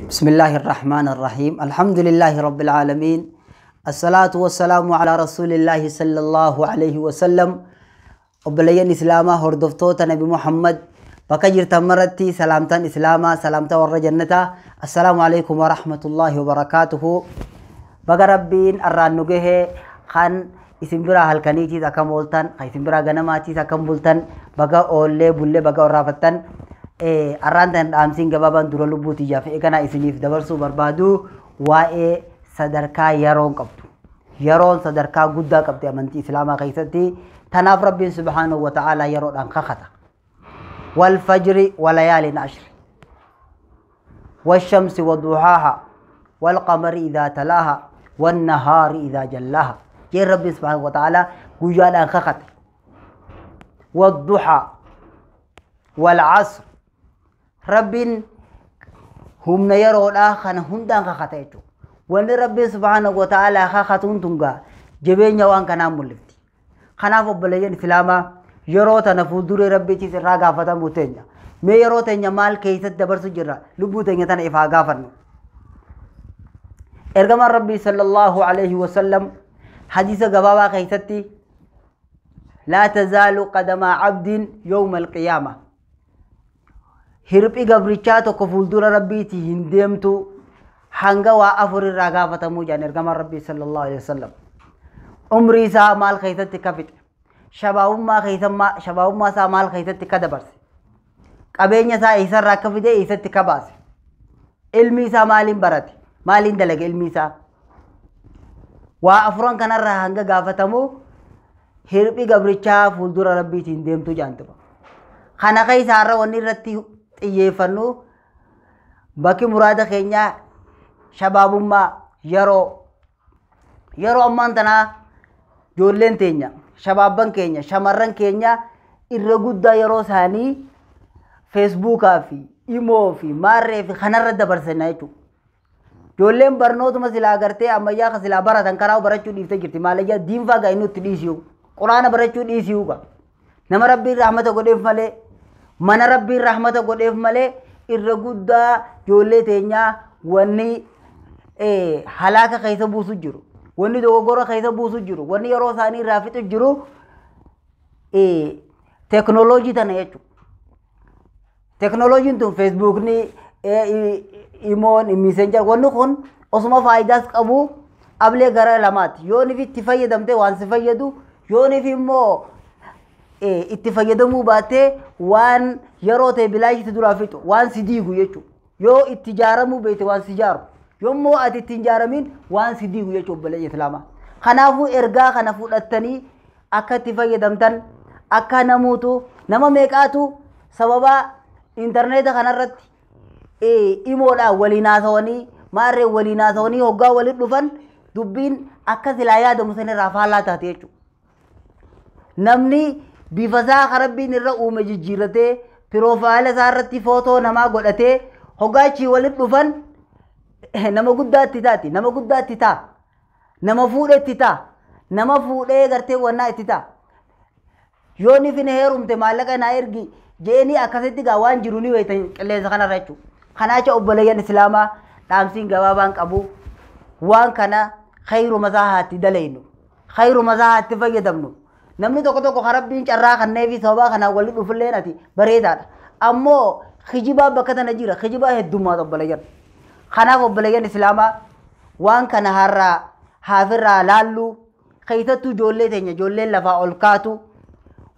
بسم الله الرحمن الرحيم. الحمد لله رب العالمين. الصلاة والسلام على رسول الله صلى الله عليه وسلم. Obboleeyyan Islaamaa, hordoftoota Nabi Muhammad, bakka jirtan maratti salaamtaan Islaamaa, salaamtaa warra jannataa. Assalaamu alaikum wa rahmatullahi wa barakaatuhu. Baga Rabbiin arraan nu gahee. Kan isin biraa halkaniitiis akkam ooltan, kan isin biraa ganamaatiis akkam bultan? Baga oollee bullee, baga orraafattan. Arraan tan dhaamsiin gabaabaan dura lubbuu tiyyaaf eeganaa isiniif dabarsuu barbaadu waa'ee sadarkaa yeroon qabdu. Yeroon sadarkaa guddaa qabdi amantii Islaamaa keessatti. Tanaaf Rabbiin subhaanahu wa ta'aalaa yeroodhaan kakata. والفجر وليال عشر والشمس وضحاها والقمر إذا تلاها والنهار إذا جلاها. جي ربي سبحانه وتعالى guyyaadhaan kakate. والضحى والعصر. Rabbiin humna yeroodhaa kana hundaan kakate jechuudha. Wanni Rabbiin subhaanahu wa ta'aalaa kakatuun tungaa jabeenya waan kanaa mul'ifti. Kanaaf obboleeyyan Islaamaa, yeroo tana fuulduree Rabbiitis irraa gaafatamuu teenya. Mee yeroo teenya maal keessatti dabarsu jirra? Lubbuu teenya tana ifaa gaafannu. Ergamaan Rabbii sallallahu alaihi wasallam hadiisa gabaabaa keessatti لا تزال قدم عبد يوم القيامة, hirphi gabrichaa tokko fuuldura Rabbiitii hin deemtu hanga waa afur irraa gaafatamuu jedhan ergamaan Rabbii sallallahu alaihi wasallam. Umrii isaa maal keessatti ka fixe? Shabaabummaa keessa, shabaabummaa isaa maal keessatti ka dabarse? Qabeenya isaa eessarraa akka fide, eessatti ka baase? Ilmi isaa maaliin barate? Maaliin dalage ilmi isaa? Waa afuran kanarraa hanga gaafatamu hirphi gabrichaa fuuldura Rabbiitiin deemtu jedhantu. Kana keessa har'a wanni irratti xiyyeeffannu, bakki muraada keenyaa, shabaabummaa, yeroo. Yeroo ammaan tanaa ijoolleen teenya, shabaabban keenya, shamarran keenya irra guddaa yeroo isaanii Feesbuukaa fi imoo fi maarree fi kanarra dabarsana jechuudha. Ijoolleen barnootuma silaa gartee ammayyaa kan silaa baratan karaa barachuu dhiiftee jirti. Maalayyaa diinfaa gaa inni itti dhiisiyu. Quraana barachuu dhiisiyu gaa. Nama Rabbiin rahmata godheef malee, mana Rabbiin rahmata godheef malee, irra guddaa ijoollee teenyaa wanni halaaka keessa buusu jiru. Wanni dogoggora keessa buusu jiru. Wanni yeroo isaanii irraa fixu jiru teeknooloojii tana jechuudha. Teeknooloojiin tun, Feesbuukni, imoon, Messenger, wanni kun osuma faayidaas qabu ablee gara lamaati. Yoo nifi itti fayyadamte waan si fayyadu, yoo nifi immoo itti fayyadamuu baattee waan yeroo ta'e bilaashii si duraa fixu, waan si diigu jechuudha. Yoo itti ijaaramuu beekte waan si ijaaru. Yommuu ati itti hin ijaaramin waan si diigu jechuudha, obboleeyyan Islaamaa. Kanaafuu ergaa kana fudhattanii akka itti fayyadamtan. Akka namuutu, nama meeqaatu sababa intarneeta kanarratti imoodhaan waliin haasawanii, maarree waliin haasawanii, hoggaa waliin dhufan dubbiin akka silaa yaadamu sanirraa faallaa taate jechuudha. Namni bifa isaa kan Rabbiin irra uume jijjiirratee, profile isaa irratti footoo namaa godhatee, hoggaa achii waliin dhufan nama guddaa itti taati, nama guddaa itti ta'a, nama fuudhee itti ta'a, nama fuudhee gartee wannaa itti ta'a. Yoo ni fine heerumte maallaqa naa ergi jeeni akkasitti gaa waan jiru ni beektan qilleensa kanarra jechuudha. Kanaacha obboleeyyan Islaamaa, dhaamsiin gabaabaan qabu waan kana khayruma isaa haatti dalaynu, khayruma isaa haatti fayyadamnu. Namni tokko tokko kan Rabbiin carraa kannee fi sababaa kanaan walitti dhufulleen ati bareedaadha. Ammoo kijibaa bakka tana jira, kijibaa heddummaata, obboleeyyan. Kanaaf obboleeyyan Islaamaa, waan kana har'aa haafirraa laallu. Keessattuu ijoollee teenya, ijoolleen lafaa ol kaatu,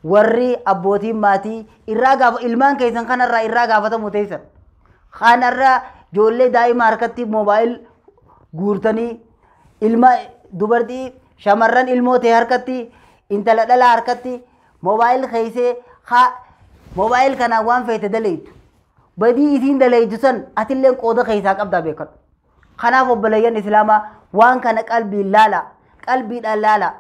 warri abbootiin maatii irraa gaafa ilmaan keessan kanarraa irraa gaafatamu teessan. Kanarraa ijoollee daa'ima harkatti mobile guurtanii, ilma dubartii, shamarran ilmoo ta'e harkatti, intala dhalaa harkatti mobile keessee haa mobile kanaan waan feete dalaytu. Badii isiin dalaytu san atilleen qooda keessaa qabdaa beekadhu. Kanaaf obboleeyyan Islaamaa, waan kana qalbiin laala, qalbiidhaan laala.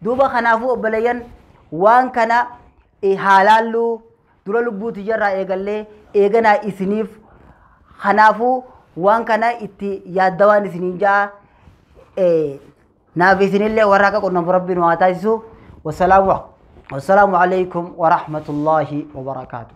Duuba kanaafuu obboleeyyan, waan kana haa laalluu. Dura lubbuu tiyyarraa eegallee eeganaa isiniif. Kanaafuu waan kana itti yaaddawaan isiniin ja'a. Naaf isinillee warra akka qonnamu Rabbiin haa taasisu. Wassalaamu alaikum wa rahmatullahi wa barakaatuh.